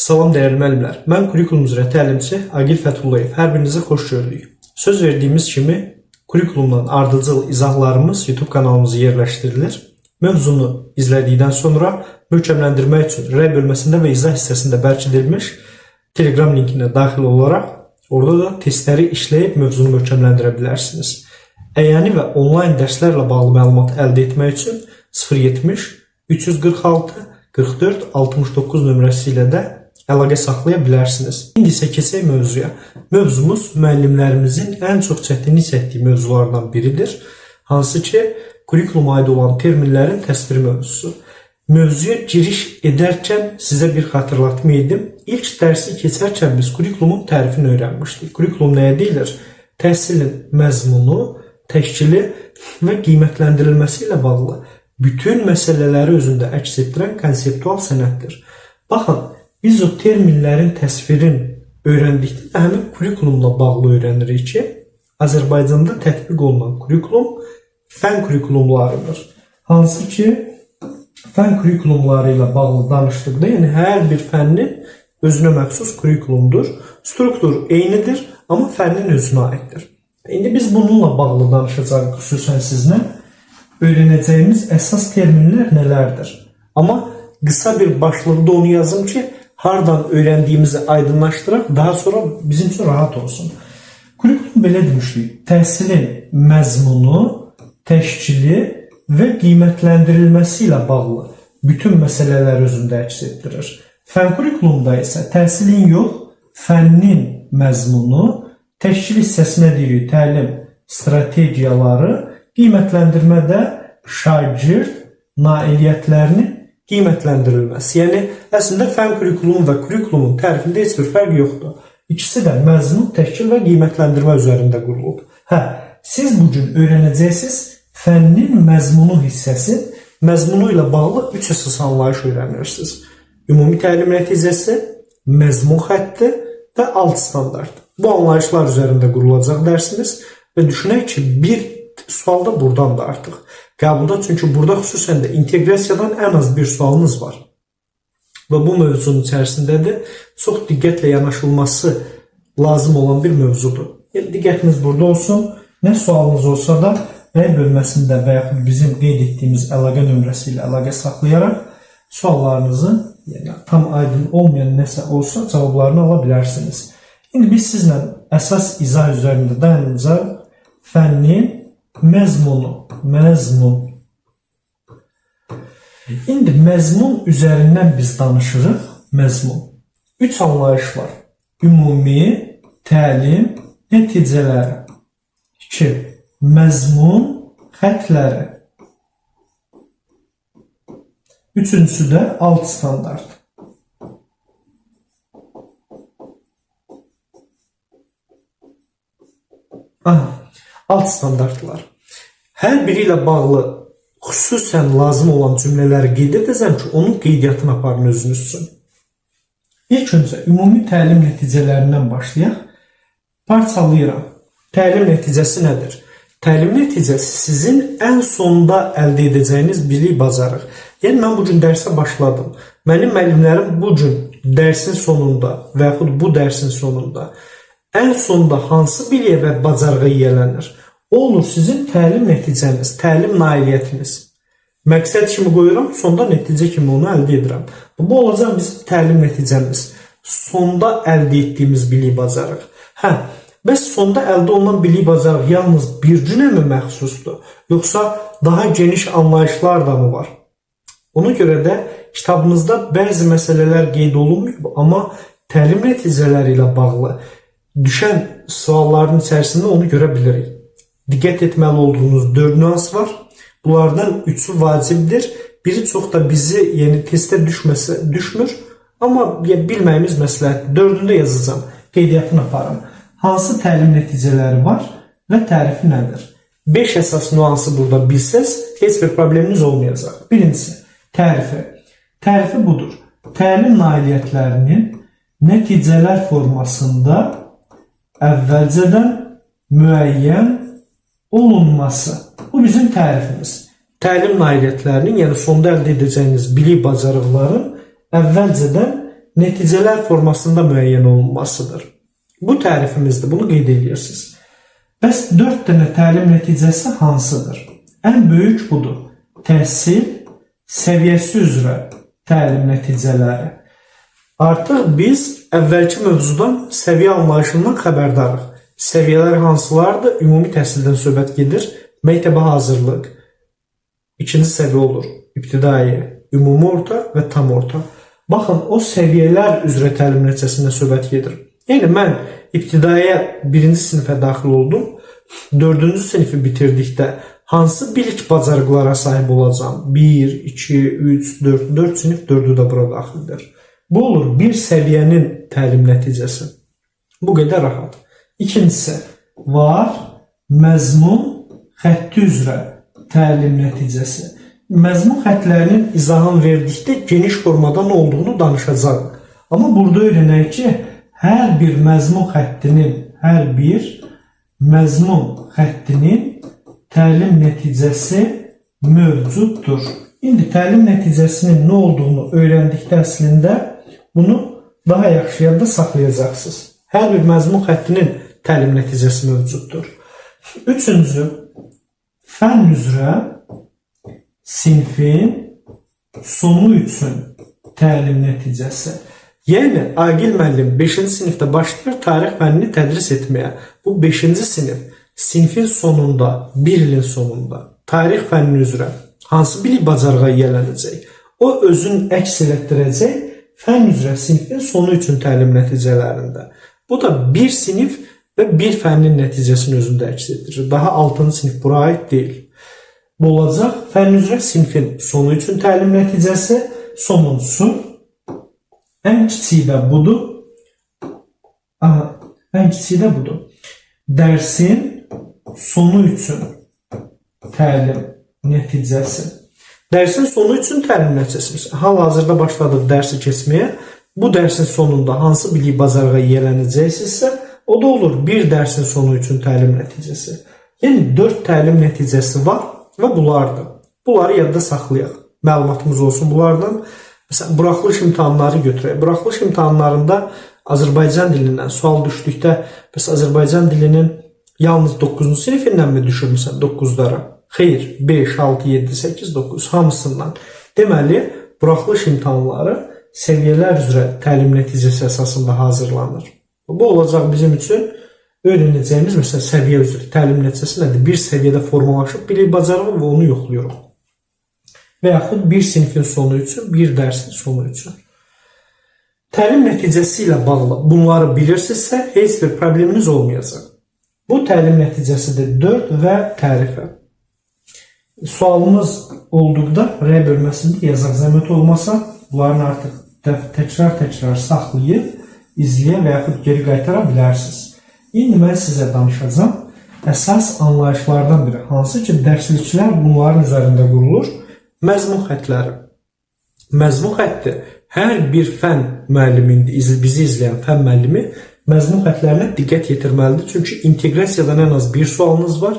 Salam dəyərli müəllimlər. Mən kurikulum üzrə təlimçi Aqil Fətullayev. Hər birinizi xoş gördük. Söz verdiyimiz kimi kurikulumdan ardıcıl izahlarımız YouTube kanalımıza yerləşdirilir. Mövzunu izlədikdən sonra möhkəmləndirmək üçün rəy bölməsində və izah hissəsində bərkidilmiş Telegram linkinə daxil olaraq orada da testləri işləyib mövzunu möhkəmləndirə bilərsiniz. Əyani və onlayn dərslərlə bağlı məlumat əldə etmək üçün 070 346 44 69 nömrəsi ilə də əlaqə saxlaya bilərsiniz. İndi isə keçək mövzuya. Mövzumuz müəllimlərimizin ən çox çətinlik çəkdiyi mövzulardan biridir. Hansı ki, kurikuluma aid olan terminlərin təsviri mövzusu. Mövzuya giriş edərkən sizə bir xatırlatma edim. İlk dərsi keçərkən biz kurikulumun tərifini öyrənmişdik. Kurikulum nəyə deyilir? Təhsilin məzmunu, təşkili və qiymətləndirilməsi ilə bağlı bütün məsələləri özündə əks etdirən konseptual sənəddir. Baxın, biz o terminlərin təsvirini öyrəndikdə də həmin kurikulumla bağlı öyrənirik ki, Azərbaycanda tətbiq olunan kurikulum fən kurikulumlarıdır. Hansı ki, fən kurikulumları ilə bağlı danışdıqda, yəni hər bir fənnin özünə məxsus kurikulumdur. Struktur eynidir, amma fənnin özünə aiddir. İndi biz bununla bağlı danışacağıq xüsusən sizinlə. Öyrənəcəyimiz əsas terminlər nələrdir? Amma qısa bir başlıqda onu yazım ki, hardan öyrəndiyimizi aydınlaşdıraq, daha sonra bizim üçün rahat olsun. Kurikulum belə demişdik, təhsilin məzmunu, təşkili və qiymətləndirilməsi ilə bağlı bütün məsələləri özündə əks etdirir. Fən kurikulumda isə təhsilin yox, fənnin məzmunu, təşkil hissəsinə deyirik təlim strategiyaları, qiymətləndirmədə şagird nailiyyətlərinin qiymətləndirilməsi. Yəni əslində fən kurikulumu və kurikulumun tərifində heç bir fərq yoxdur. İkisi də məzmun, təşkil və qiymətləndirmə üzərində qurulub. Hə, siz bu gün öyrənəcəksiniz fənnin məzmunu hissəsi, məzmunu ilə bağlı üç əsas anlayış öyrənirsiniz. Ümumi təlim nəticəsi, məzmun xətti və alt standart. Bu anlayışlar üzərində qurulacaq dərsimiz və düşünək ki, bir sual da buradan da artıq qəbulda, çünki burada xüsusən də inteqrasiyadan ən az bir sualınız var. Və bu mövzunun içərisində də çox diqqətlə yanaşılması lazım olan bir mövzudur. Yəni, diqqətiniz burada olsun. Nə sualınız olsa da rəy bölməsində və yaxud bizim qeyd etdiyimiz əlaqə nömrəsi ilə əlaqə saxlayaraq suallarınızı, yəni tam aydın olmayan nəsə olsa cavablarını ala bilərsiniz. İndi biz sizlə əsas izah üzərində dayanacaq fənnin məzmunu, məzmun. İndi məzmun üzərindən biz danışırıq, məzmun. Üç anlayış var. Ümumi təlim nəticələri. 2. Məzmun xətləri. Üçüncüsü də alt standart. Aha, alt standartlar. Hər biri ilə bağlı xüsusən lazım olan cümlələri qeyd edəcəm ki, onun qeydiyyatını aparın özünüz üçün. İlk öncə ümumi təlim nəticələrindən başlayaq. Parçalayıram. Təlim nəticəsi nədir? Təlim nəticəsi sizin ən sonda əldə edəcəyiniz bilik, bacarıq. Yəni mən bu gün dərsə başladım. Mənim müəllimlərim bu gün dərsin sonunda və yaxud bu dərsin sonunda ən sonda hansı biliyə və bacarığa yiyələnir? O olur sizin təlim nəticəniz, təlim nailiyyətiniz. Məqsəd kimi qoyuram, sonda nəticə kimi onu əldə edirəm. Bu olacaq bizim təlim nəticəmiz. Sonda əldə etdiyimiz bilik, bacarıq. Hə, bəs sonda əldə olunan bilik, bacarıq yalnız bir günə mi məxsusdur? Yoxsa daha geniş anlayışlar da mı var? Ona görə də kitabınızda bəzi məsələlər qeyd olunmayıb, amma təlim nəticələri ilə bağlı düşən sualların içərisində onu görə bilirik. Diqqət etməli olduğunuz 4 nüans var. Bunlardan 3-ü vacibdir. Biri çox da bizi, yəni testə düşməsə düşmür, amma bilməyimiz məsləhətdir. 4-ünü də yazacağam. Qeydiyyatını aparın. Hansı təlim nəticələri var və tərifi nədir? 5 əsas nüansı burada bilsəz, heç bir probleminiz olmayacaq. Birincisi, tərifi. Tərifi budur. Təlim nailiyyətlərinin nəticələr formasında əvvəlcədən müəyyən olunması. Bu bizim tərifimiz. Təlim nailiyyətlərinin, yəni sonda əldə edəcəyiniz bilik, bacarıqların əvvəlcədən nəticələr formasında müəyyən olunmasıdır. Bu tərifimizdir, bunu qeyd edirsiniz. Bəs 4 dənə təlim nəticəsi hansıdır? Ən böyük budur. Təhsil səviyyəsi üzrə təlim nəticələri. Artıq biz əvvəlki mövzudan səviyyə anlayışından xəbərdarıq. Səviyyələr hansılardır? Ümumi təhsildən söhbət gedir. Məktəbə hazırlıq. İkinci səviyyə olur. İbtidai, ümumi orta və tam orta. Baxın, o səviyyələr üzrə təlim nəticəsində söhbət gedir. Yəni mən ibtidaiyə 1-ci sinifə daxil oldum. 4-cü sinifi bitirdikdə hansı bilik bacarıqlara sahib olacağam? 1, 2, 3, 4, 4 sinif 4-ü də bura daxildir. Bu olur bir səviyyənin təlim nəticəsi. Bu qədər rahat. İkincisi var məzmun xətti üzrə təlim nəticəsi. Məzmun xəttlərinin izahını verdikdə geniş formada nə olduğunu danışacağıq. Amma burada öyrənək ki, hər bir məzmun xəttinin təlim nəticəsi mövcuddur. İndi təlim nəticəsinin nə olduğunu öyrəndikdə əslində bunu daha yaxşı yadda saxlayacaqsınız. Hər bir məzmun xəttinin təlim nəticəsi mövcuddur. Üçüncü, fənn üzrə sinfin sonu üçün təlim nəticəsi. Yəni, Aqil müəllim 5-ci sinifdə başlayır tarix fənnini tədris etməyə. Bu 5-ci sinif sinfin sonunda, bir ilin sonunda tarix fənni üzrə hansı bilik bacarığa yiyələnəcək? O özünü əks elətdirəcək fənn üzrə sinfin sonu üçün təlim nəticələrində. Bu da bir sinif və bir fənnin nəticəsini özündə əks etdirir. Daha 6-cı sinif bura aid deyil. Bu olacaq fənn üzrə sinfin sonu üçün təlim nəticəsi, sonuncusu ən kiçiyi də budur. Aha, ən kiçiyi də budur. Dərsin sonu üçün təlim nəticəsi. Dərsin sonu üçün təlim nəticəsi. Hal-hazırda başladıq dərsi keçməyə. Bu dərsin sonunda hansı bilik bacarığa yiyələnəcəksinizsə, o da olur bir dərsin sonu üçün təlim nəticəsi. Yəni 4 təlim nəticəsi var və bunlardır. Bunları yadda saxlayaq. Məlumatımız olsun bunlardan. Məsələn, buraxılış imtahanları götürək. Buraxılış imtahanlarında Azərbaycan dilindən sual düşdükdə, bəs Azərbaycan dilinin yalnız 9-cu sinifindən mi düşür məsələn 9-lara? Xeyr, 5, 6, 7, 8, 9 hamısından. Deməli, buraxılış imtahanları səviyyələr üzrə təlim nəticəsi əsasında hazırlanır. Bu olacaq bizim üçün öyrənəcəyimiz məsələn səviyyə üzrə təlim nəticəsi nədir? Bir səviyyədə formalaşıb bilik bacarığı və onu yoxlayırıq. Və yaxud bir sinifin sonu üçün, bir dərsin sonu üçün. Təlim nəticəsi ilə bağlı bunları bilirsinizsə, heç bir probleminiz olmayacaq. Bu təlim nəticəsidir 4 və tərifə. Sualımız olduqda R bölməsində yazaq. Zəhmət olmasa bunların artıq təkrar-təkrar saxlayıb izləyə və yaxud geri qaytara bilərsiniz. İndi mən sizə danışacağam əsas anlayışlardan biri, hansı ki dərsliklər bunların üzərində qurulur. Məzmun xəttləri. Məzmun xətti hər bir fənn müəllimi, bizi izləyən fənn müəllimi məzmun xəttlərinə diqqət yetirməlidir. Çünki inteqrasiyadan ən az bir sualınız var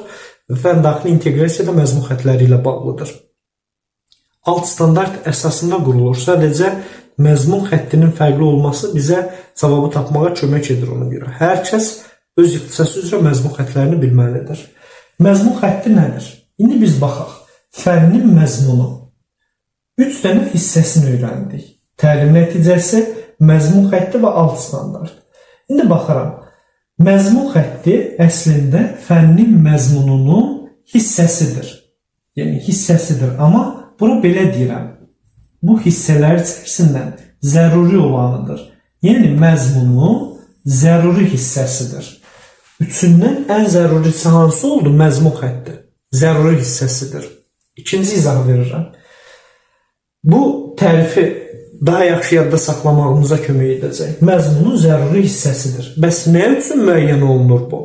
və fənn daxili inteqrasiya da məzmun xəttləri ilə bağlıdır. Alt standart əsasında qurulur. Sadəcə məzmun xəttinin fərqli olması bizə cavabı tapmağa kömək edir ona görə. Hər kəs öz ixtisası üzrə məzmun xəttlərini bilməlidir. Məzmun xətti nədir? İndi biz baxaq. Fənnin məzmunu. 3 dənə hissəsini öyrəndik. Təlim nəticəsi, məzmun xətti və alt standart. İndi baxıram. Məzmun xətti əslində fənnin məzmununun hissəsidir. Yəni hissəsidir, amma bura belə deyirəm. Bu hissələr içərisindən zəruri olanıdır. Yəni məzmunun zəruri hissəsidir. Üçündən ən zərurisi hansı oldu? Məzmun xətti. Zəruri hissəsidir. İkinci izah verirəm. Bu tərifi daha yaxşı yadda saxlamağımıza kömək edəcək. Məzmunun zəruri hissəsidir. Bəs nə üçün müəyyən olunur bu?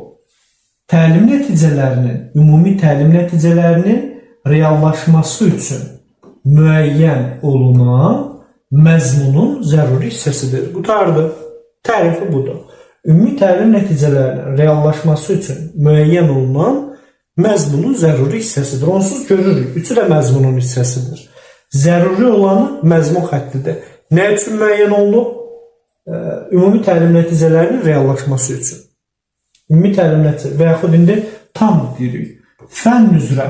Təlim nəticələrinin, ümumi təlim nəticələrinin reallaşması üçün müəyyən olunan məzmunun zəruri hissəsidir. Qurtardı. Tərifi budur. Ümumi təlim nəticələrinin reallaşması üçün müəyyən olunan məzmunun zəruri hissəsidir. Onsuz görürük. Üçü də məzmunun hissəsidir. Zəruri olanı məzmun xəttidir. Nə üçün müəyyən olunub? Ümumi təlim nəticələrinin reallaşması üçün. Ümumi təlim nəticə və yaxud indi tam deyirik. Fənn üzrə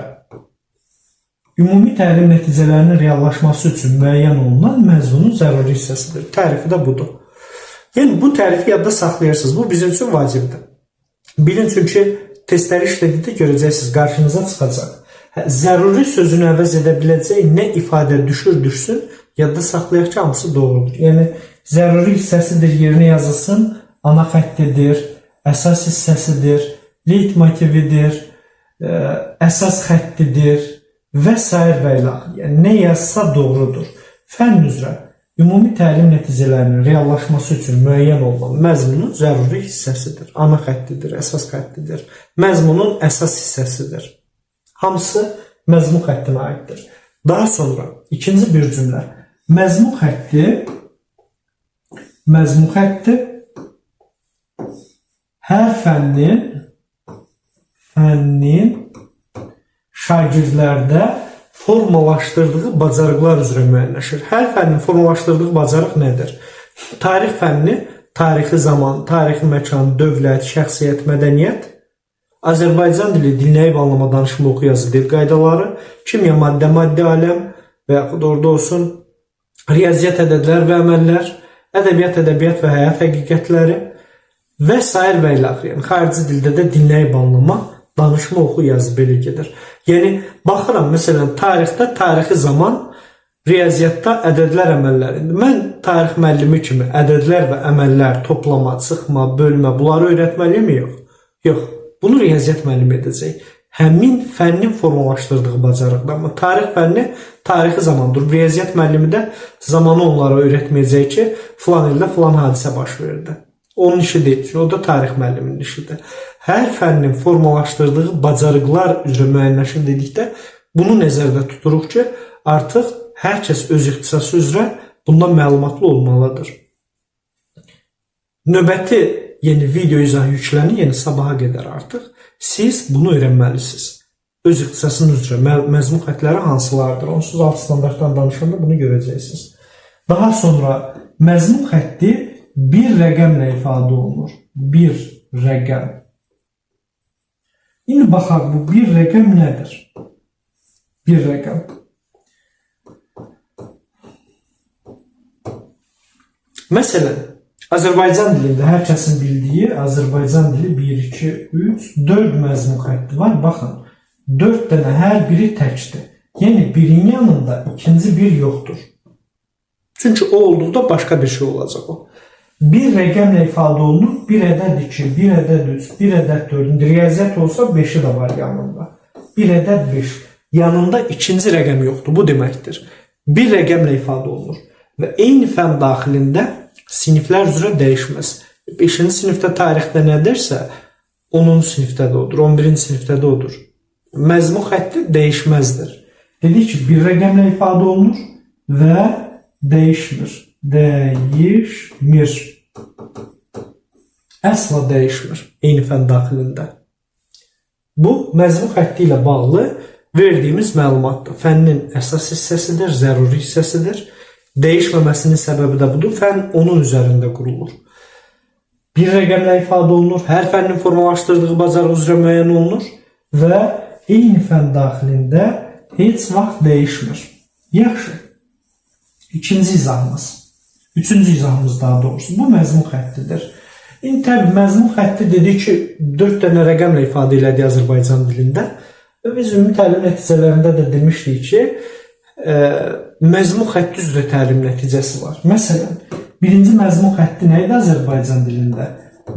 ümumi təlim nəticələrinin reallaşması üçün müəyyən olunan məzmunun zəruri hissəsidir. Tərifi də budur. Yəni bu tərifi yadda saxlayırsınız. Bu bizim üçün vacibdir. Bilin çünki testləri işlədikdə görəcəksiniz, qarşınıza çıxacaq. Zəruri sözünü əvəz edə biləcək nə ifadə düşür düşsün, yadda saxlayaq ki, hamısı doğrudur. Yəni zəruri hissəsidir yerinə yazılsın, ana xəttidir, əsas hissəsidir, leitmotividir, əsas xəttidir və sair və ilaxır. Yəni nə yazsa doğrudur. Fənn üzrə ümumi təlim nəticələrinin reallaşması üçün müəyyən olunan məzmunun zəruri hissəsidir. Ana xəttidir, əsas xəttidir. Məzmunun əsas hissəsidir. Hamısı məzmun xəttinə aiddir. Daha sonra ikinci bir cümlə. Məzmun xətti hər fənnin şagirdlərdə formalaşdırdığı bacarıqlar üzrə müəyyənləşir. Hər fənnin formalaşdırdığı bacarıq nədir? Tarix fənni, tarixi zaman, tarixi məkan, dövlət, şəxsiyyət, mədəniyyət, Azərbaycan dili, dinləyib anlama, danışma, oxu, yazı, dil qaydaları, kimya, maddə, maddi aləm və yaxud orada olsun, riyaziyyat, ədədlər və əməllər, ədəbiyyat, ədəbiyyat və həyat həqiqətləri və sair və ilaxır. Yəni, xarici dildə də dinləyib anlama, danışma, oxu, yazı belə gedir. Yəni, baxıram, məsələn, tarixdə tarixi zaman, riyaziyyatda ədədlər, əməllər. İndi mən tarix müəllimi kimi ədədlər və əməllər, toplama, çıxma, bölmə, bunları öyrətməliyəm, yox? Yox. Bunu riyaziyyat müəllimi edəcək. Həmin fənnin formalaşdırdığı bacarıqdır. Amma tarix fənni tarixi zamandır. Riyaziyyat müəllimi də zamanı onlara öyrətməyəcək ki, filan ildə filan hadisə baş verdi. Onun işi deyil. Çünki o da tarix müəlliminin işidir. Hər fənnin formalaşdırdığı bacarıqlar üzrə müəyyənləşir dedikdə bunu nəzərdə tuturuq ki, artıq hər kəs öz ixtisası üzrə bundan məlumatlı olmalıdır. Növbəti yeni video izah yüklənir, yəni sabaha qədər artıq siz bunu öyrənməlisiniz. Öz ixtisasınız üzrə məzmun xətləri hansılardır? Onsuz alt standartdan danışanda bunu görəcəksiniz. Daha sonra məzmun xətti bir rəqəmlə ifadə olunur. Bir rəqəm. İndi baxaq, bu bir rəqəm nədir? Bir rəqəm. Məsələn, Azərbaycan dilində hər kəsin bildiyi Azərbaycan dili 1, 2, 3, 4 məzmun xətti var. Baxın, 4 dənə hər biri təkdir. Yəni, birin yanında ikinci bir yoxdur. Çünki o olduqda başqa bir şey olacaq o. Bir rəqəmlə ifadə olunur. 1 ədəd 2, 1 ədəd 3, 1 ədəd 4. İndi riyaziyyat olsa 5-i də var yanında. 1 ədəd 5. Yanında ikinci rəqəm yoxdur. Bu deməkdir. Bir rəqəmlə ifadə olunur. Və eyni fən daxilində siniflər üzrə dəyişməz. 5-ci sinifdə tarixdə nədirsə, 10-cu sinifdə də odur, 11-ci sinifdə də odur. Məzmun xətti dəyişməzdir. Dedik ki, bir rəqəmlə ifadə olunur və dəyişmir. Dəyişmir. Əsla dəyişmir eyni fən daxilində. Bu, məzmun xətti ilə bağlı verdiyimiz məlumatdır. Fənnin əsas hissəsidir, zəruri hissəsidir. Dəyişməməsinin səbəbi də budur. Fənn onun üzərində qurulur. Bir rəqəmlə ifadə olunur. Hər fənnin formalaşdırdığı bacarıq üzrə müəyyən olunur və eyni fənn daxilində heç vaxt dəyişmir. Yaxşı. İkinci izahımız. Üçüncü izahımız daha doğrusu. Bu məzmun xəttidir. İndi təbii məzmun xətti dedik ki, 4 dənə rəqəmlə ifadə elədi Azərbaycan dilində. Və biz ümumi təlim nəticələrində də demişdik ki, məzmun xətti üzrə təlim nəticəsi var. Məsələn, birinci məzmun xətti nə idi Azərbaycan dilində?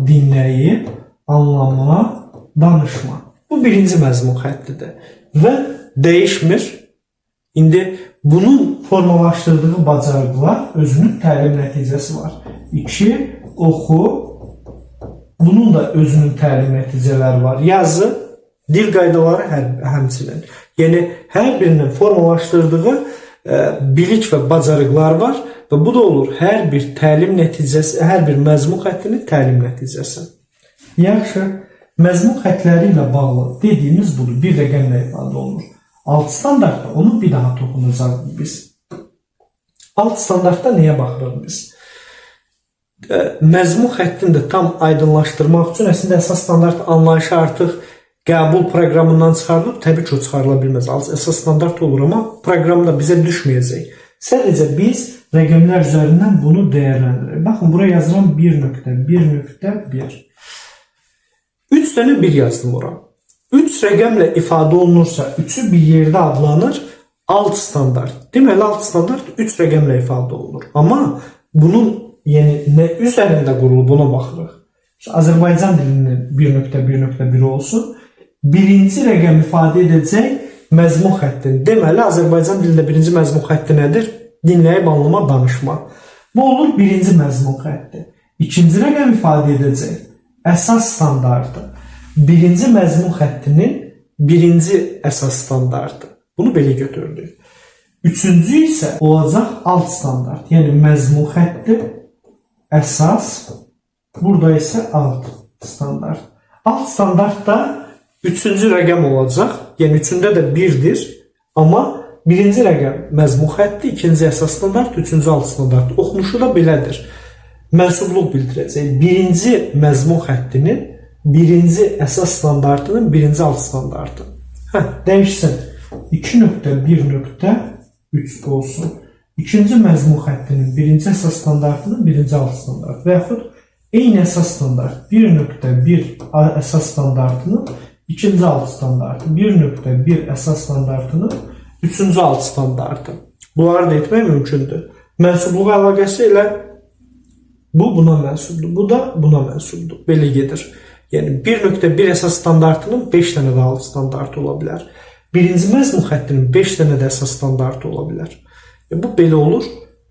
Dinləyib, anlama, danışma. Bu birinci məzmun xəttidir və dəyişmir. İndi bunun formalaşdırdığı bacarıqlar özünün təlim nəticəsi var. 2, oxu, bunun da özünün təlim nəticələri var. Yazı, dil qaydaları həmçinin. Yəni, hər birinin formalaşdırdığı bilik və bacarıqlar var və bu da olur hər bir təlim nəticəsi, hər bir məzmun xəttinin təlim nəticəsi. Yaxşı, məzmun xəttləri ilə bağlı dediyimiz budur, bir rəqəmlə ifadə olunur. Alt standartda onu bir daha toxunacaq biz. Alt standartda nəyə baxırıq biz? Məzmun xəttini də tam aydınlaşdırmaq üçün əslində əsas standart anlayışı artıq qəbul proqramından çıxarılıb. Təbii ki, o çıxarıla bilməz. Əsas standart olur, amma proqramda bizə düşməyəcək. Sadəcə biz rəqəmlər üzərindən bunu dəyərləndiririk. Baxın, buraya yazıram 1.1.1. 3 dənə 1 yazdım ora. 3 rəqəmlə ifadə olunursa, 3-ü bir yerdə adlanır alt standart. Deməli, alt standart 3 rəqəmlə ifadə olunur. Amma bunun yəni nə üzərində qurulub ona baxırıq. Azərbaycan dilinin 1.1.1 olsun. Birinci rəqəm ifadə edəcək məzmun xəttini. Deməli, Azərbaycan dilində birinci məzmun xətti nədir? Dinləyib anlama, danışma. Bu olur birinci məzmun xətti. İkinci rəqəm ifadə edəcək əsas standartı. Birinci məzmun xəttinin birinci əsas standartı. Bunu belə götürdük. Üçüncü isə olacaq alt standart. Yəni məzmun xətti, əsas, burada isə alt standart. Alt standart da üçüncü rəqəm olacaq. Yəni üçündə də 1-dir. Amma birinci rəqəm məzmun xətti, ikinci əsas standart, üçüncü alt standart. Oxunuşu da belədir. Mənsubluq bildirəcək. Birinci məzmun xəttinin birinci əsas standartının birinci alt standartı. Hə, dəyişsin. 2.1.3 olsun. İkinci məzmun xəttinin birinci əsas standartının birinci alt standartı və yaxud eyni əsas standart 1.1 əsas standartının ikinci alt standartı, 1.1 əsas standartının üçüncü alt standartı. Bunları da etmək mümkündür. Mənsubluq əlaqəsi elə bu buna mənsubdur, bu da buna mənsubdur. Belə gedir. Yəni 1.1 əsas standartının 5 dənə də alt standartı ola bilər. Birinci məzmun xəttinin 5 dənə də əsas standartı ola bilər. Bu belə olur.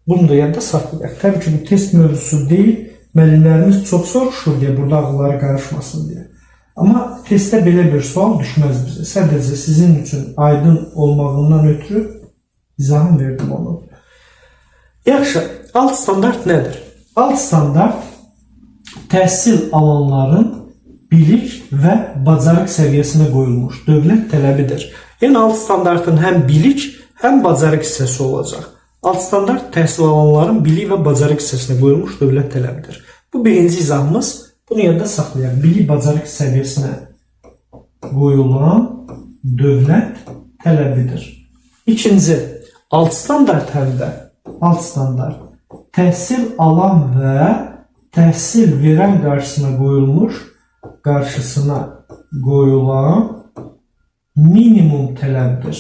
Bunu da yadda saxlayaq. Təbii ki, bu test mövzusu deyil. Müəllimlərimiz çox soruşur deyə burada ağılları qarışmasın deyə. Amma testdə belə bir sual düşməz bizə. Sadəcə sizin üçün aydın olmağından ötürü izahını verdim onu. Yaxşı, alt standart nədir? Alt standart təhsil alanların bilik və bacarıq səviyyəsinə qoyulmuş dövlət tələbidir. Yəni alt standartın həm bilik, həm bacarıq hissəsi olacaq. Alt standart təhsil alanların bilik və bacarıq hissəsinə qoyulmuş dövlət tələbidir. Bu birinci izahımız. Bunu yadda saxlayaq. Bilik bacarıq səviyyəsinə qoyulan dövlət tələbidir. İkinci, alt standart həm də alt standart təhsil alan və təhsil verən qarşısına qoyulan minimum tələbdir.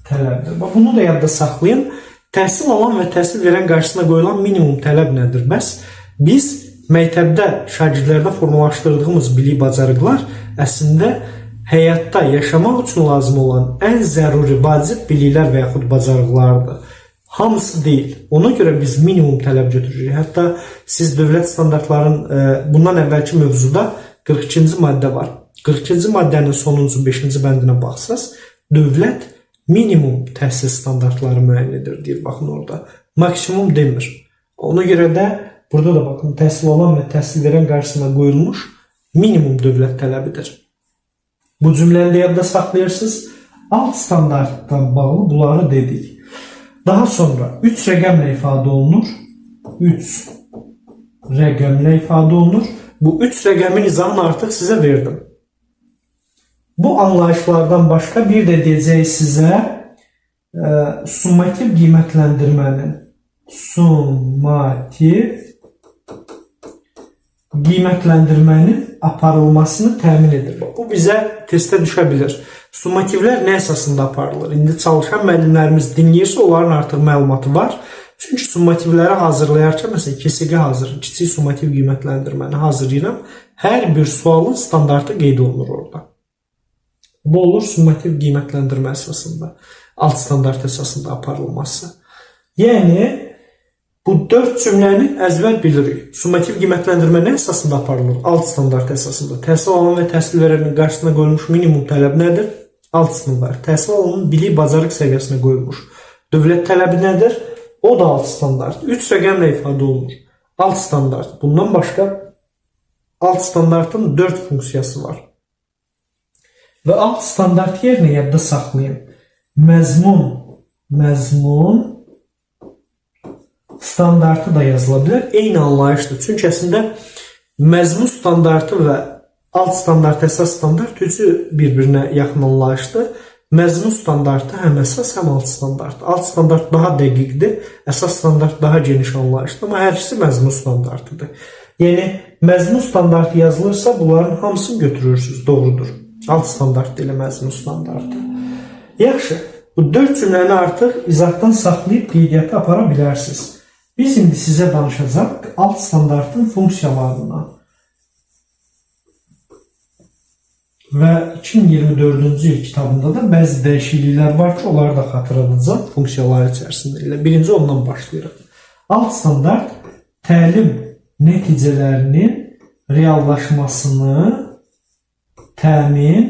Tələbdir. Bax, bunu da yadda saxlayın. Təhsil alan və təhsil verən qarşısına qoyulan minimum tələb nədir? Bəs biz məktəbdə şagirdlərdə formalaşdırdığımız bilik bacarıqlar əslində həyatda yaşamaq üçün lazım olan ən zəruri, vacib biliklər və yaxud bacarıqlardır. Hamısı deyil. Ona görə biz minimum tələb götürürük. Hətta siz dövlət standartların bundan əvvəlki mövzuda 42-ci maddə var. 42-ci maddənin sonuncu 5-ci bəndinə baxsaz, dövlət minimum təhsil standartları müəyyən edir deyir, baxın orada. Maksimum demir. Ona görə də burada da baxın, təhsil alan və təhsil verən qarşısına qoyulmuş minimum dövlət tələbidir. Bu cümləni də yadda saxlayırsınız. Alt standartdan bağlı bunları dedik. Daha sonra 3 rəqəmlə ifadə olunur. 3 rəqəmlə ifadə olunur. Bu 3 rəqəmin izahını artıq sizə verdim. Bu anlayışlardan başqa bir də deyəcək sizə summativ qiymətləndirmənin aparılmasını təmin edir. Bax, bu bizə testə düşə bilər. Summativlər nə əsasında aparılır? İndi çalışan müəllimlərimiz dinləyirsə, onların artıq məlumatı var. Çünki summativləri hazırlayarkən, məsələn, KSQ hazır, kiçik summativ qiymətləndirməni hazırlayıram. Hər bir sualın standartı qeyd olunur orada. Bu olur summativ qiymətləndirmə əsasında, alt standart əsasında aparılması. Yəni, bu 4 cümləni əzbər bilirik. Summativ qiymətləndirmə nə əsasında aparılır? Alt standart əsasında. Təhsil alan və təhsil verənin qarşısına qoyulmuş minimum tələb nədir? Alt standart. Təhsil alanın bilik bacarıq səviyyəsinə qoyulmuş dövlət tələbi nədir? O da alt standart. 3 rəqəmlə ifadə olunur. Alt standart. Bundan başqa alt standartın 4 funksiyası var. Və alt standart yerinə yadda saxlayın. Məzmun standartı da yazıla bilər. Eyni anlayışdır. Çünki əslində məzmun standartı və alt standart, əsas standart üçü bir-birinə yaxın anlayışdır. Məzmun standartı həm əsas, həm alt standart. Alt standart daha dəqiqdir, əsas standart daha geniş anlayışdır, amma hər ikisi məzmun standartıdır. Yəni məzmun standartı yazılırsa, bunların hamısını götürürsünüz, doğrudur. Alt standart elə məzmun standartı. Yaxşı, bu 4 cümləni artıq izahdan saxlayıb qeydiyyata apara bilərsiniz. Biz indi sizə danışacaq alt standartın funksiyalarından. Və 2024-cü il kitabında da bəzi dəyişikliklər var ki, onları da xatırladacağam funksiyaları içərisində. Elə birinci ondan başlayırıq. Alt standart təlim nəticələrinin reallaşmasını təmin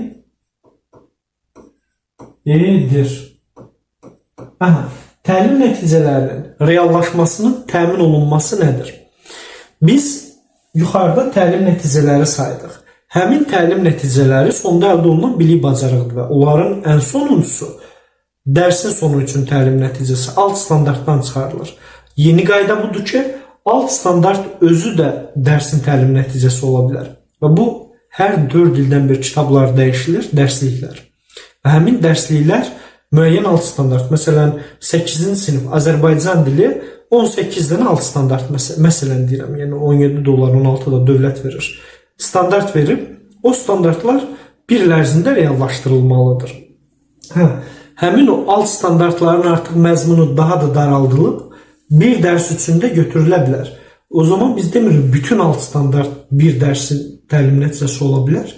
edir. Aha, təlim nəticələrinin reallaşmasının təmin olunması nədir? Biz yuxarıda təlim nəticələri saydıq. Həmin təlim nəticələri sonda əldə olunan bilik bacarığıdır və onların ən sonuncusu dərsin sonu üçün təlim nəticəsi alt standartdan çıxarılır. Yeni qayda budur ki, alt standart özü də dərsin təlim nəticəsi ola bilər. Və bu hər 4 ildən bir kitablar dəyişilir, dərsliklər. Və həmin dərsliklər müəyyən alt standart. Məsələn, 8-ci sinif Azərbaycan dili 18 dənə alt standart məsələn deyirəm. Yəni 17 dollar, 16 da dövlət verir. Standart verib, o standartlar bir il ərzində reallaşdırılmalıdır. Hə, həmin o alt standartların artıq məzmunu daha da daraldılıb, bir dərs üçün də götürülə bilər. O zaman biz demirik bütün alt standart bir dərsin təlim nəticəsi ola bilər.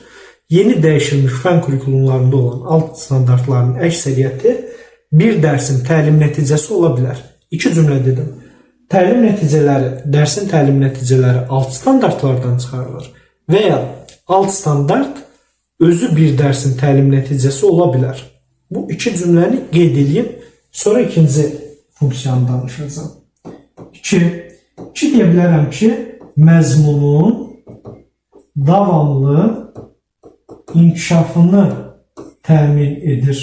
Yeni dəyişilmiş fən kurikulumlarında olan alt standartların əksəriyyəti bir dərsin təlim nəticəsi ola bilər. İki cümlə dedim. Təlim nəticələri, dərsin təlim nəticələri alt standartlardan çıxarılır və ya alt standart özü bir dərsin təlim nəticəsi ola bilər. Bu iki cümləni qeyd edeyim. Sonra ikinci funksiyanı danışacağam. 2. 2 deyə bilərəm ki, məzmunun davamlı inkişafını təmin edir.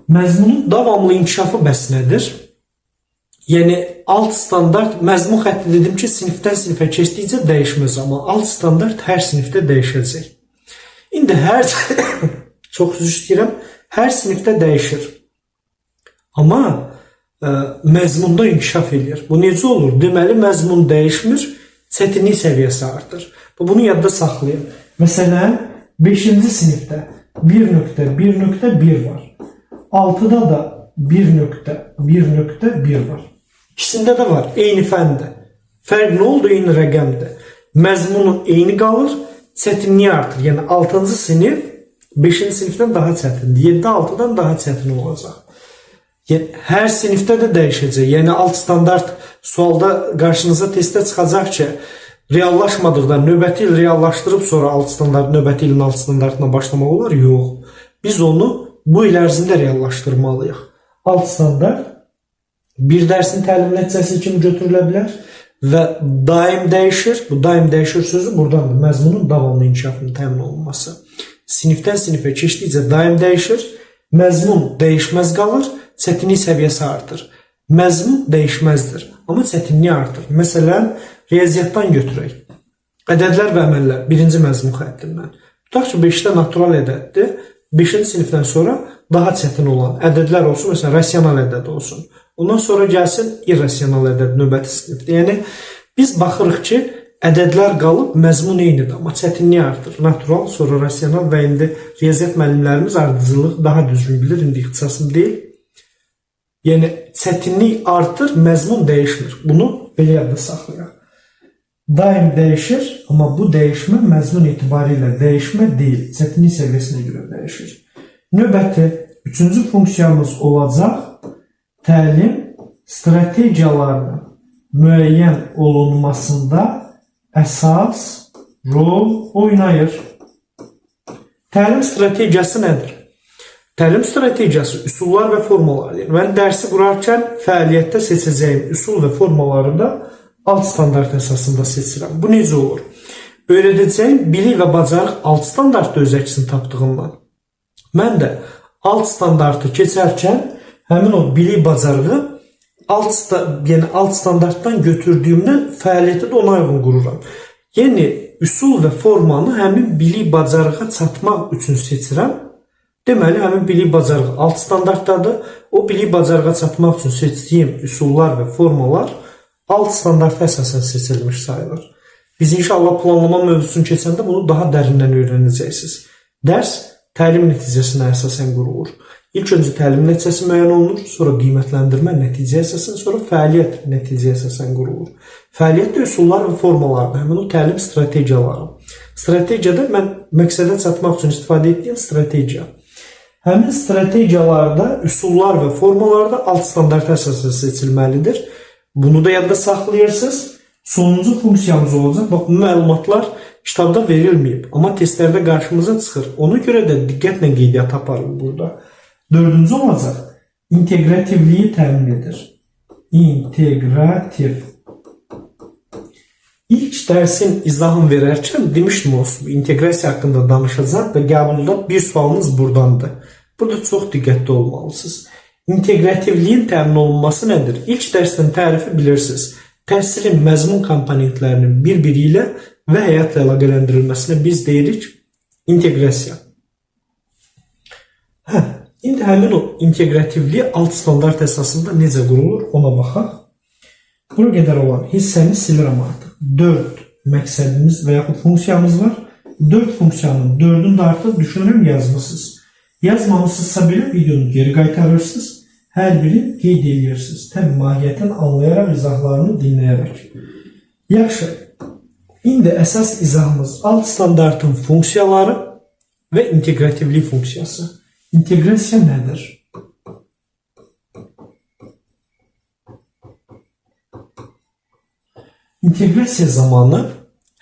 Məzmunun davamlı inkişafı bəs nədir? Yəni alt standart məzmun xətti dedim ki, sinifdən sinifə keçdikcə dəyişməz, amma alt standart hər sinifdə dəyişəcək. İndi hər çox üzr istəyirəm, hər sinifdə dəyişir. Amma məzmunda inkişaf eləyir. Bu necə olur? Deməli məzmun dəyişmir, çətinlik səviyyəsi artır. Bunu yadda saxlayın. Məsələn, 5-ci sinifdə 1.1.1 var. 6-da da 1.1.1 var. İkisində də var, eyni fəndir. Fərq nə oldu? Eyni rəqəmdir. Məzmunu eyni qalır, çətinliyi artır. Yəni 6-cı sinif 5-ci sinifdən daha çətindir. 7 6-dan daha çətin olacaq. Yəni hər sinifdə də dəyişəcək. Yəni alt standart sualda qarşınıza testdə çıxacaq ki, reallaşmadıqda növbəti il reallaşdırıb sonra alt standart növbəti ilin alt standartına başlamaq olar? Yox. Biz onu bu il ərzində reallaşdırmalıyıq. Alt standart bir dərsin təlim nəticəsi kimi götürülə bilər və daim dəyişir. Bu daim dəyişir sözü burdandır. Məzmunun davamlı inkişafının təmin olunması. Sinifdən sinifə keçdikcə daim dəyişir. Məzmun dəyişməz qalır, çətinlik səviyyəsi artır. Məzmun dəyişməzdir, amma çətinlik artır. Məsələn, riyaziyyatdan götürək. Ədədlər və əməllər birinci məzmun xəttindən. Tutaq ki, 5-də natural ədəddir. 5-ci sinifdən sonra daha çətin olan ədədlər olsun, məsələn, rasional ədəd olsun. Ondan sonra gəlsin irrasional ədəd növbəti sinifdə. Yəni biz baxırıq ki, ədədlər qalıb, məzmun eynidir, amma çətinlik artır. Natural, sonra rasional və indi riyaziyyat müəllimlərimiz ardıcıllıq daha düzgün bilir, indi ixtisasım deyil. Yəni çətinlik artır, məzmun dəyişmir. Bunu belə yadda saxlayaq. Daim dəyişir, amma bu dəyişmə məzmun etibarilə dəyişmə deyil, çətinlik səviyyəsinə görə dəyişir. Növbəti üçüncü funksiyamız olacaq təlim strategiyalarının müəyyən olunmasında əsas rol oynayır. Təlim strategiyası nədir? Təlim strategiyası üsullar və formalar. Yəni mən dərsi qurarkən fəaliyyətdə seçəcəyim üsul və formaları da alt standart əsasında seçirəm. Bu necə olur? Öyrədəcəyim bilik və bacarıq alt standartda öz əksini tapdığından mən də Alt standartı keçərkən həmin o bilik bacarığı alt standartdan götürdüyümdən fəaliyyəti də ona uyğun qururam. Yəni üsul və formanı həmin bilik bacarığa çatmaq üçün seçirəm. Deməli, həmin bilik bacarığı alt standartdadır. O bilik bacarığa çatmaq üçün seçdiyim üsullar və formalar alt standarta əsasən seçilmiş sayılır. Biz inşallah planlama mövzusunu keçəndə bunu daha dərindən öyrənəcəksiniz. Dərs təlim nəticəsinə əsasən qurulur. İlk öncə təlim nəticəsi müəyyən olunur, sonra qiymətləndirmə nəticəyə əsasən, sonra fəaliyyət nəticəyə əsasən qurulur. Fəaliyyət də üsullar və formalardır, həmin o təlim strategiyaları. Strategiyada mən məqsədə çatmaq üçün istifadə etdiyim strategiya. Həmin strategiyalarda, üsullar və formalarda alt standarta əsasən seçilməlidir. Bunu da yadda saxlayırsınız. Sonuncu funksiyamız olacaq. Bax, bu məlumatlar kitabda verilməyib, amma testlərdə qarşımıza çıxır. Ona görə də diqqətlə qeydiyyat aparın burada. Dördüncü olacaq, integrativliyi təmin edir. İntegrativ. İlk dərsin izahını verərkən demişdim olsun, inteqrasiya haqqında danışacaq və qəbulda bir sualınız burdandır. Burada çox diqqətli olmalısınız. İntegrativliyin təmin olunması nədir? İlk dərsdən tərifi bilirsiniz. Təhsilin məzmun komponentlərinin bir-biri ilə və həyatla əlaqələndirilməsinə biz deyirik inteqrasiya. İndi həmin o integrativlik alt standart əsasında necə qurulur ona baxaq. Bura qədər olan hissəni silirəm artıq. 4 məqsədimiz və yaxud funksiyamız var. 4 funksiyanın 4-ünü də artıq düşünürəm yazmısınız. Yazmamışsınızsa belə videonu geri qaytarırsınız. Hər birini qeyd edirsiniz. Təbii mahiyyətini anlayaraq, izahlarını dinləyərək. Yaxşı. İndi əsas izahımız alt standartın funksiyaları və integrativlik funksiyası. İnteqrasiya nədir? İnteqrasiya zamanı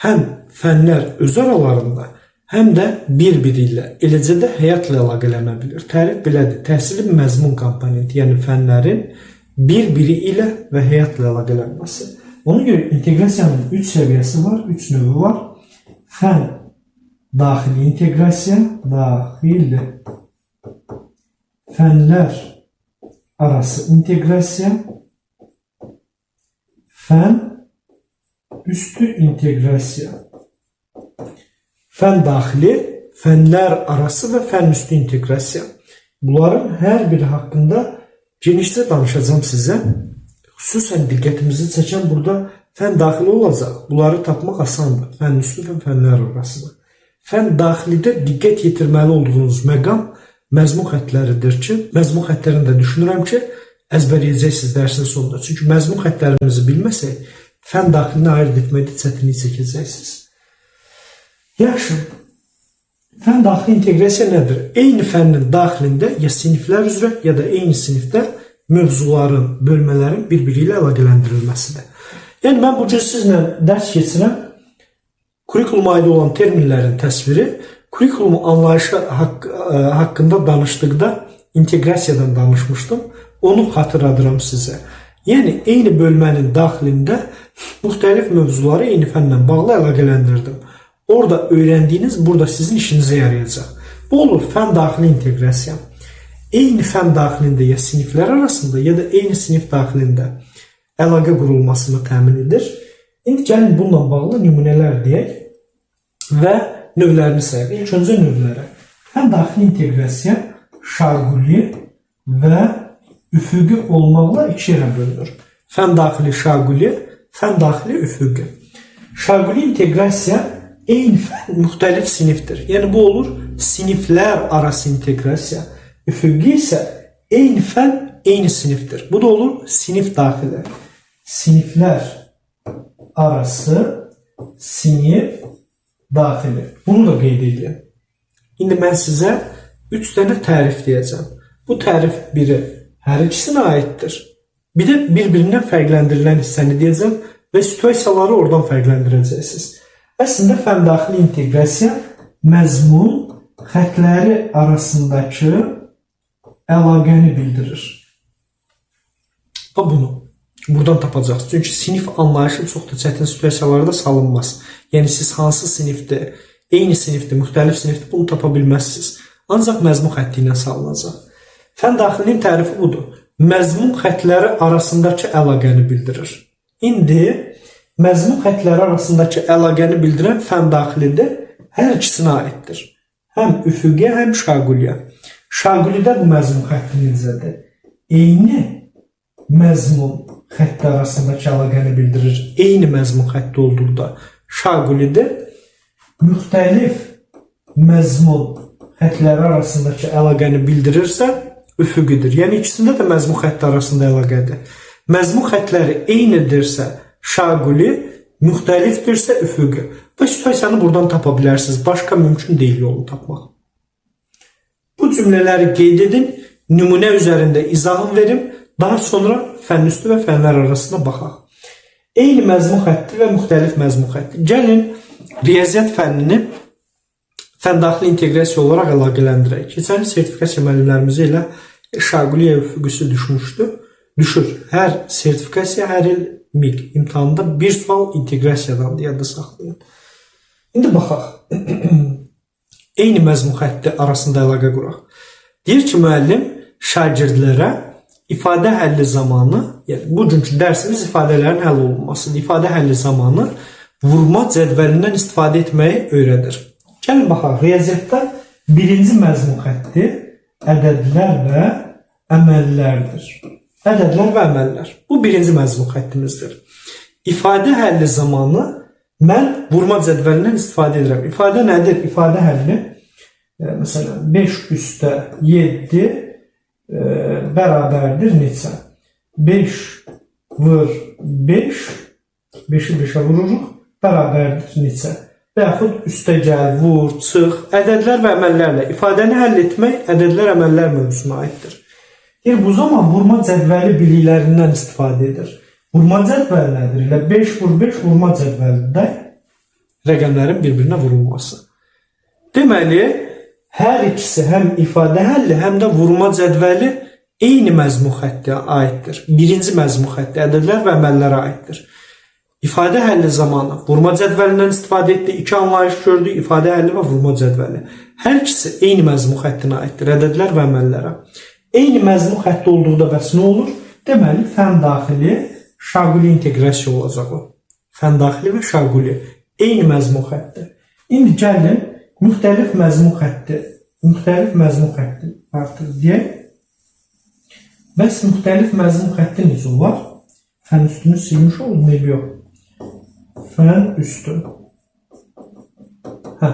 həm fənlər öz aralarında, həm də bir-biri ilə, eləcə də həyatla əlaqələnə bilir. Tərif belədir. Təhsilin məzmun komponenti, yəni fənlərin bir-biri ilə və həyatla əlaqələnməsi. Ona görə inteqrasiyanın 3 səviyyəsi var, 3 növü var. Fən daxili inteqrasiya, daxili fənlər arası inteqrasiya, fən üstü inteqrasiya. Fən daxili, fənlər arası və fən üstü inteqrasiya. Bunların hər biri haqqında genişcə danışacağım sizə. Xüsusən diqqətimizi çəkən burada fən daxili olacaq. Bunları tapmaq asandır. Fən üstü və fənlər arasında. Fən daxilidə diqqət yetirməli olduğunuz məqam məzmun xəttləridir ki, məzmun xəttlərini də düşünürəm ki, əzbərləyəcəksiniz dərsin sonunda. Çünki məzmun xəttlərimizi bilməsək, fən daxilini ayırd etməkdə çətinlik çəkəcəksiniz. Yaxşı. Fən daxili inteqrasiya nədir? Eyni fənnin daxilində ya siniflər üzrə, ya da eyni sinifdə mövzuların, bölmələrin bir-biri ilə əlaqələndirilməsidir. Yəni mən bu gün sizlə dərs keçirəm. Kurikuluma aid olan terminlərin təsviri, kurikulum anlayışı haqqında danışdıqda inteqrasiyadan danışmışdım. Onu xatırladıram sizə. Yəni eyni bölmənin daxilində müxtəlif mövzuları eyni fənlə bağlı əlaqələndirdim. Orada öyrəndiyiniz burada sizin işinizə yarayacaq. Bu olur fən daxili inteqrasiya. Eyni fən daxilində ya siniflər arasında ya da eyni sinif daxilində əlaqə qurulmasını təmin edir. İndi gəlin bununla bağlı nümunələr deyək və növlərini sayaq. İlk öncə növlərə. Fən daxili inteqrasiya şaquli və üfüqi olmaqla iki yerə bölünür. Fən daxili şaquli, fən daxili üfüqi. Şaquli inteqrasiya eyni fən müxtəlif sinifdir. Yəni bu olur siniflər arası inteqrasiya. Üfüqi isə eyni fən eyni sinifdir. Bu da olur sinif daxili. Siniflər arası sinif daxili. Bunu da qeyd edeyim. İndi mən sizə 3 dənə tərif deyəcəm. Bu tərif biri hər ikisinə aiddir. Bir də bir-birindən fərqləndirilən hissəni deyəcəm və situasiyaları oradan fərqləndirəcəksiniz. Əslində fən daxili inteqrasiya məzmun xətləri arasındakı əlaqəni bildirir. Və bunu buradan tapacaqsınız. Çünki sinif anlayışı çox da çətin situasiyalarda salınmaz. Yəni siz hansı sinifdə, eyni sinifdə, müxtəlif sinifdə bunu tapa bilməzsiniz. Ancaq məzmun xətti ilə salınacaq. Fən daxilinin tərifi budur. Məzmun xətləri arasındakı əlaqəni bildirir. İndi məzmun xətləri arasındakı əlaqəni bildirən fən daxilidir. Hər ikisinə aiddir. Həm üfüqiyə, həm şaquliyə. Şaqulidə bu məzmun xətti necədir? Eyni məzmun xətti arasındakı əlaqəni bildirir. Eyni məzmun xətti olduqda şaqulidə müxtəlif məzmun xətləri arasındakı əlaqəni bildirirsə üfüqidir. Yəni ikisində də məzmun xətti arasında əlaqədir. Məzmun xətləri eynidirsə şaquli, müxtəlifdirsə üfüqi. Bu situasiyanı buradan tapa bilərsiniz. Başqa mümkün deyil yolunu tapmaq. Bu cümlələri qeyd edin, nümunə üzərində izahın verim, daha sonra fənn üstü və fənlər arasında baxaq. Eyni məzmun xətti və müxtəlif məzmun xətti. Gəlin riyaziyyat fənnini fən daxili inteqrasiya olaraq əlaqələndirək. Keçən il sertifikasiya müəllimlərimizə elə şaquliyə üfüqüsü düşmüşdü. Düşür. Hər sertifikasiya, hər il MİQ imtahanında bir sual inteqrasiyadandır, yadda saxlayın. İndi baxaq. Eyni məzmun xətti arasında əlaqə quraq. Deyir ki, müəllim şagirdlərə ifadə həlli zamanı, yəni bugünkü dərsimiz ifadələrin həll olunmasıdır. İfadə həlli zamanı vurma cədvəlindən istifadə etməyi öyrədir. Gəlin baxaq, riyaziyyatda birinci məzmun xətti ədədlər və əməllərdir. Ədədlər və əməllər. Bu birinci məzmun xəttimizdir. İfadə həlli zamanı mən vurma cədvəlindən istifadə edirəm. İfadə nədir? İfadə həlli məsələn 5 üstə 7 bərabərdir neçə? 5 vur 5, 5-i 5-ə vururuq, bərabərdir neçə? Və yaxud üstə gəl, vur, çıx, ədədlər və əməllərlə ifadəni həll etmək ədədlər, əməllər mövzusuna aiddir. Deyir, bu zaman vurma cədvəli biliklərindən istifadə edir. Vurma cədvəli nədir? Elə 5 vur 5 vurma cədvəlində rəqəmlərin bir-birinə vurulması. Deməli, hər ikisi həm ifadə həlli, həm də vurma cədvəli eyni məzmun xəttinə aiddir. Birinci məzmun xətti ədədlər və əməllərə aiddir. İfadə həlli zamanı vurma cədvəlindən istifadə etdi, iki anlayış gördük, ifadə həlli və vurma cədvəli. Hər ikisi eyni məzmun xəttinə aiddir, ədədlər və əməllərə. Eyni məzmun xətti olduqda bəs nə olur? Deməli, fən daxili şaquli inteqrasiya olacaq o. Fən daxili və şaquli eyni məzmun xətti. İndi gəlin müxtəlif məzmun xətti, müxtəlif məzmun xətti artıq deyək. Bəs müxtəlif məzmun xətti necə olar? Fən üstünü silmiş oldum, eybi yox. Fən üstü. Hə.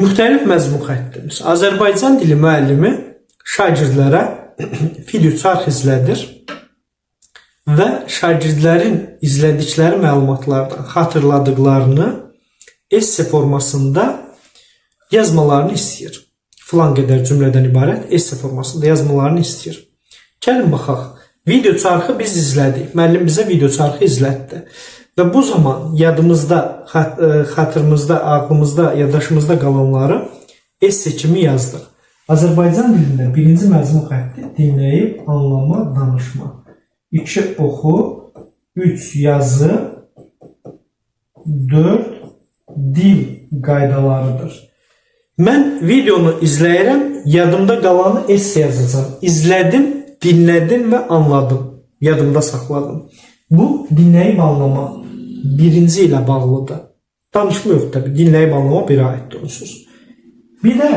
Müxtəlif məzmun xətti. Məsələn, Azərbaycan dili müəllimi şagirdlərə video çarx izlədir və şagirdlərin izlədikləri məlumatlardan xatırladıqlarını esse formasında yazmalarını istəyir. Filan qədər cümlədən ibarət esse formasında yazmalarını istəyir. Gəlin baxaq. Video çarxı biz izlədik. Müəllim bizə video çarxı izlətdi. Və bu zaman yadımızda, xatırımızda, ağlımızda, yaddaşımızda qalanları esse kimi yazdıq. Azərbaycan dilində birinci məzmun xətti dinləyib, anlama, danışma. 2 oxu, 3 yazı, 4 dil qaydalarıdır. Mən videonu izləyirəm, yadımda qalanı esse yazacağam. İzlədim, dinlədim və anladım. Yadımda saxladım. Bu dinləyib anlama birinci ilə bağlıdır. Danışma yox tabii. Dinləyib anlama birə aiddir onsuz. Bir də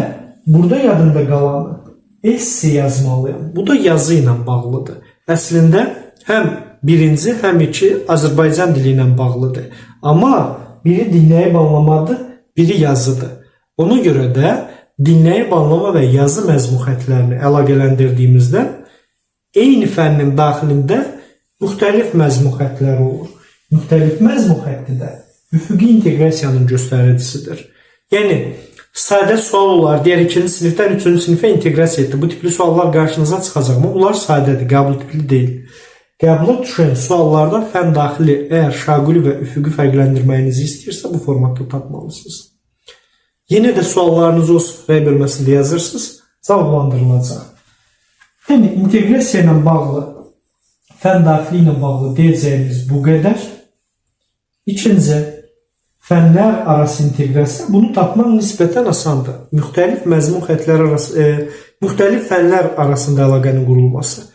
burada yadımda qalanı esse yazmalıyam. Bu da yazı ilə bağlıdır. Əslində həm birinci, həm iki Azərbaycan dili ilə bağlıdır. Amma biri dinləyib anlamadır, biri yazıdır. Ona görə də dinləyib anlama və yazı məzmun xətlərini əlaqələndirdiyimizdə eyni fənnin daxilində müxtəlif məzmun xətləri olur. Müxtəlif məzmun xətti də üfüqi inteqrasiyanın göstəricisidir. Yəni sadə sual olar, deyər ikinci sinifdən üçüncü sinifə inteqrasiya etdi. Bu tipli suallar qarşınıza çıxacaq, amma bunlar sadədir, qəbul tipli deyil. Qəbula düşən suallarda fən daxili əgər şaquli və üfüqi fərqləndirməyinizi istəyirsə bu formatda tapmalısınız. Yenə də suallarınız olsun, rəy bölməsində yazırsınız, cavablandırılacaq. Yəni inteqrasiya ilə bağlı, fən daxili ilə bağlı deyəcəyimiz bu qədər. İkinci, Fənlər arası inteqrasiya, bunu tapmaq nisbətən asandır. Müxtəlif məzmun xətləri arası, müxtəlif fənlər arasında əlaqənin qurulması.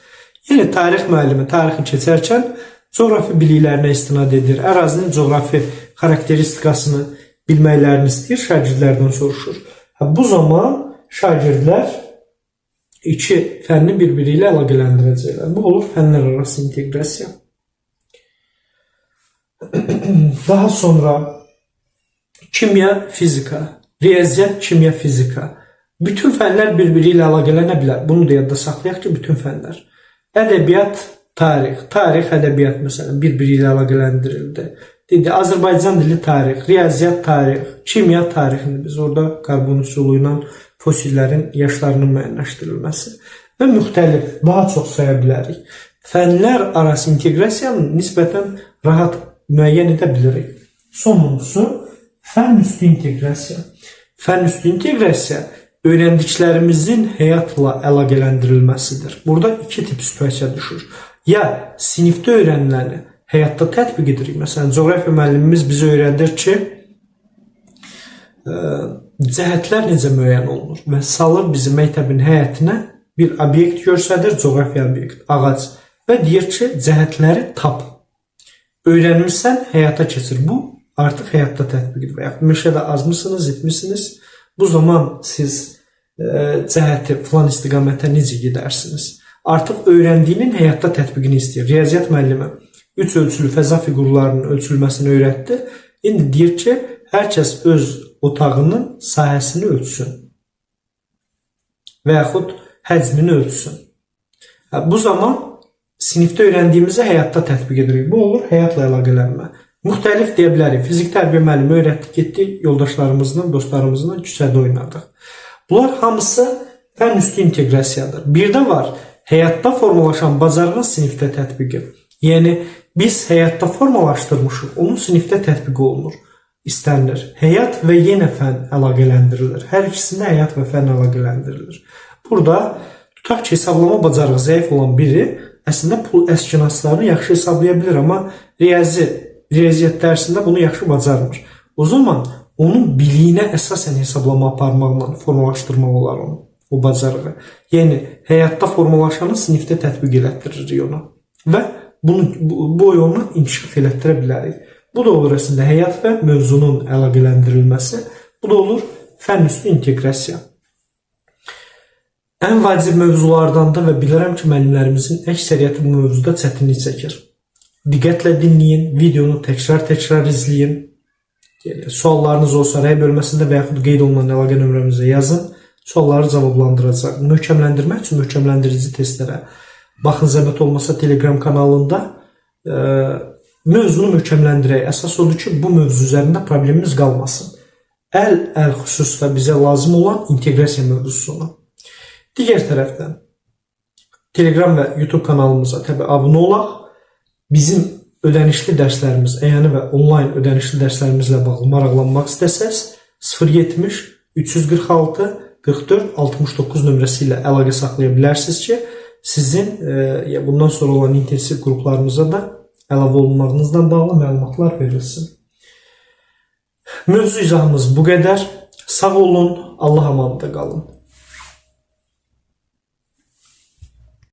Yəni tarix müəllimi tarixi keçərkən coğrafi biliklərinə istinad edir, ərazinin coğrafi xarakteristikasını bilməklərini istəyir, şagirdlərdən soruşur. Bu zaman şagirdlər iki fənni bir-biri ilə əlaqələndirəcəklər. Bu olur fənlər arası inteqrasiya. Daha sonra kimya, fizika, riyaziyyat, kimya, fizika. Bütün fənlər bir-biri ilə əlaqələnə bilər. Bunu da yadda saxlayaq ki, bütün fənlər. Ədəbiyyat, tarix, tarix, ədəbiyyat məsələn bir-biri ilə əlaqələndirildi. Dedi Azərbaycan dili tarix, riyaziyyat tarix, kimya tarixini biz orada karbon üsulu ilə fosillərin yaşlarının müəyyənləşdirilməsi və müxtəlif, daha çox saya bilərik. Fənlər arası inteqrasiyanı nisbətən rahat müəyyən edə bilirik. Sonuncusu fən üstü inteqrasiya. Fən üstü inteqrasiya öyrəndiklərimizin həyatla əlaqələndirilməsidir. Burada iki tip situasiya düşür. Ya sinifdə öyrəniləni həyatda tətbiq edirik. Məsələn, coğrafiya müəllimimiz bizə öyrədir ki, cəhətlər necə müəyyən olunur və salır bizi məktəbin həyətinə bir obyekt göstərir, coğrafi obyekt, ağac və deyir ki, cəhətləri tap. Öyrənmisən, həyata keçir. Bu artıq həyatda tətbiq edilir. Və yaxud meşədə azmısınız, itmisiniz. Bu zaman siz cəhəti filan istiqamətə necə gedərsiniz? Artıq öyrəndiyinin həyatda tətbiqini istəyir. Riyaziyyat müəllimi üç ölçülü fəza fiqurlarının ölçülməsini öyrətdi. İndi deyir ki, hər kəs öz otağının sahəsini ölçsün və yaxud həcmini ölçsün. Bu zaman sinifdə öyrəndiyimizi həyatda tətbiq edirik. Bu olur həyatla əlaqələnmə. Müxtəlif deyə bilərik. Fizik tərbiyə müəllimi öyrətdi, getdik yoldaşlarımızla, dostlarımızla küçədə oynadıq. Bunlar hamısı fən üstü inteqrasiyadır. Bir də var həyatda formalaşan bacarığın sinifdə tətbiqi. Yəni biz həyatda formalaşdırmışıq, onun sinifdə tətbiq olunur, istənilir. Həyat və yenə fən əlaqələndirilir. Hər ikisində həyat və fən əlaqələndirilir. Burada tutaq ki, hesablama bacarığı zəif olan biri əslində pul əskinaslarını yaxşı hesablaya bilər, amma riyaziyyat dərsində bunu yaxşı bacarmır. O zaman onun biliyinə əsasən hesablama aparmaqla formalaşdırmaq olar onu, o bacarığı. Yəni həyatda formalaşanı sinifdə tətbiq elətdiririk ona və bunu bu yolla inkişaf elətdirə bilərik. Bu da olur əslində həyat və mövzunun əlaqələndirilməsi. Bu da olur fən üstü inteqrasiya. Ən vacib mövzulardan da və bilirəm ki, müəllimlərimizin əksəriyyəti bu mövzuda çətinlik çəkir. Diqqətlə dinləyin, videonu təkrar-təkrar izləyin. Yəni, suallarınız olsa rəy bölməsində və yaxud qeyd olunan əlaqə nömrəmizə yazın. Sualları cavablandıracaq. Möhkəmləndirmək üçün möhkəmləndirici testlərə baxın, zəhmət olmasa Telegram kanalında mövzunu möhkəmləndirək. Əsas odur ki, bu mövzu üzərində problemimiz qalmasın. Əl xüsusda bizə lazım olan inteqrasiya mövzusunu. Digər tərəfdən Telegram və YouTube kanalımıza təbii abunə olaq. Bizim ödənişli dərslərimiz, əyani və onlayn ödənişli dərslərimizlə bağlı maraqlanmaq istəsəz 070 346 44 69 nömrəsi ilə əlaqə saxlaya bilərsiniz ki, sizin bundan sonra olan intensiv qruplarımıza da əlavə olunmağınızla bağlı məlumatlar verilsin. Mövzu izahımız bu qədər. Sağ olun, Allah amanında qalın.